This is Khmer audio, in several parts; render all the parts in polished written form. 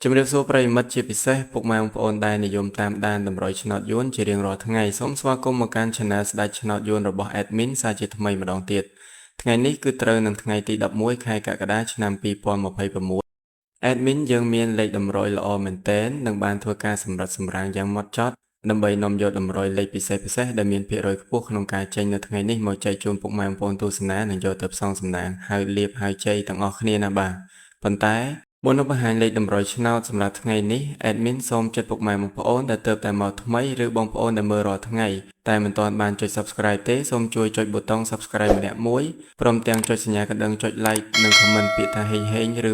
ជំរាបសួរប្រិយមិត្តជាពិសេសពុកម៉ែបងប្អូនដែលនិយមតាមដានតម្រុយឆ្នោតយួនជារៀងរាល់ថ្ងៃសូមស្វាគមន៍មកកាន់ Channel ស្ដេចឆ្នោតយួនរបស់ Admin សាជាថ្មីម្ដងទៀតថ្ងៃនេះគឺត្រូវនឹងថ្ងៃទី11ខែកក្កដាឆ្នាំ2026 Admin យើងមានលេខតម្រុយល្អមែនទែននិងបានធ្វើការសម្រិតសម្រាំងយ៉ាងម៉ត់ចត់ដើម្បីនាំយកតម្រុយលេខពិសេសៗដែលមានភាគរយខ្ពស់ក្នុងការចេញនៅថ្ងៃនេះមកចែកជូនពុកម៉ែបងប្អូនទស្សនានិងយកទៅផ្សងសំណាងហើយលៀបហើយជ័យទាំងអស់គ្នាណាបាទប៉ុន្តែមុននឹងបង្ហាញលេខតម្រុយឆ្នោតសម្រាប់ថ្ងៃនេះ Admin សូមចិត្តពុកម៉ែបងប្អូនដែលទើបតែមកថ្មីឬបងប្អូនដែលមើលរាល់ថ្ងៃតែមិនទាន់បានចុច Subscribe ទេសូមជួយចុចប៊ូតុង Subscribe ម្នាក់មួយព្រមទាំងចុចសញ្ញាកណ្ដឹងចុច Like និង Comment ពាក្យថាហេងហេងឬ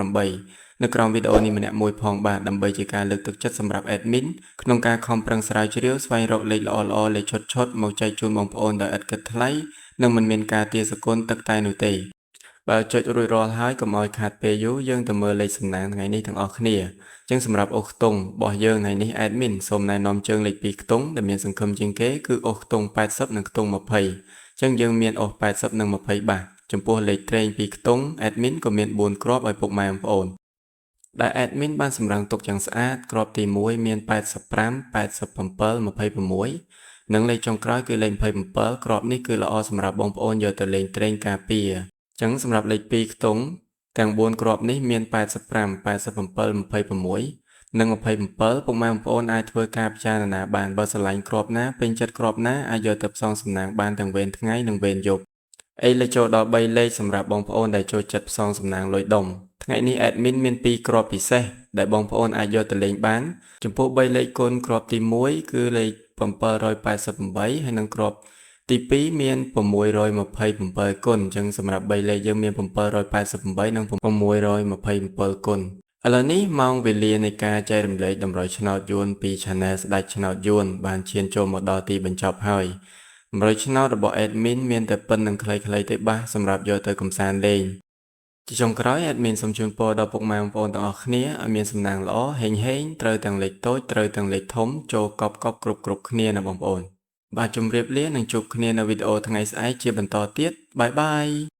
168នៅក្រោមវីដេអូនេះម្នាក់មួយផងបាទដើម្បីជាការលើកទឹកចិត្តសម្រាប់ Admin ក្នុងការខំប្រឹងស្រាវជ្រាវស្វែងរកលេខល្អៗលេខឈុតៗមកចែកជូនបងប្អូនដោយឥតគិតថ្លៃនិងមិនមានការទារសគុណទឹកតែនោះទេបើចុចរួចរាល់ហើយកុំឲ្យខាតពេលយូរយើងទៅមើលលេខសំណាងថ្ងៃនេះទាំងអស់គ្នាអញ្ចឹងសម្រាប់អូសខ្ទង់របស់យើងថ្ងៃនេះ admin សូមណែនាំជើងលេខ2ខ្ទង់ដែលមានសង្ឃឹមជាងគេគឺអូសខ្ទង់80និងខ្ទង់20អញ្ចឹងយើងមានអូស80និង20បាសចំពោះលេខត្រេង2ខ្ទង់ admin ក៏មាន4គ្រាប់ឲ្យពុកម៉ែបងប្អូនដែល admin បានសម្រឹងទុកយ៉ាងស្អាតគ្រាប់ទី1មាន85 87 26និងលេខចុងក្រោយគឺលេខ27គ្រាប់នេះគឺល្អសម្រាប់បងប្អូនយកទៅលេងត្រេងការពារអញ្ចឹងសម្រាប់លេខ2ខ្ទង់ទាំង4គ្រាប់នេះមាន85 87 26និង27ពុកម៉ែបងប្អូនអាចធ្វើការពិចារណាបានបើស្រឡាញ់គ្រាប់ណាពេញចិត្តគ្រាប់ណាអាចយកទៅផ្សងសំណាងបានទាំងវេនថ្ងៃនិងវេនយប់អីលេខចូលដល់3លេខសម្រាប់បងប្អូនដែលចូលចិត្តផ្សងសំណាងលុយដុំថ្ងៃនេះ admin មាន2គ្រាប់ពិសេសដែលបងប្អូនអាចយកទៅលេងបានចំពោះ3លេខគុណគ្រាប់ទី1គឺលេខ788ហើយនិងគ្រាប់ទី2មាន627គុណអញ្ចឹងសម្រាប់3លេខយើងមាន788និង627គុណឥឡូវនេះម៉ោងវេលានៃការចែករំលែកតម្រុយឆ្នោតយួនពី Channel ស្ដេចឆ្នោតយួនបានឈានចូលមកដល់ទីបញ្ចប់ហើយតម្រុយឆ្នោតរបស់ admin មានតែប៉ុណ្្នឹងខ្លីៗទេបាទសម្រាប់យកទៅកម្សាន្តលេងជាចុងក្រោយ admin សូមជូនពរដល់ពុកម៉ែបងប្អូនទាំងអស់គ្នាឲ្យមានសំណាងល្អហេងហេងត្រូវទាំងលេខតូចត្រូវទាំងលេខធំចូលកប់កប់គ្រប់គ្រប់គ្នាណាបងប្អូនបាទជម្រាបលានិងជួបគ្នានៅវីដេអូថ្ងៃស្អែកជាបន្តទៀត bye bye.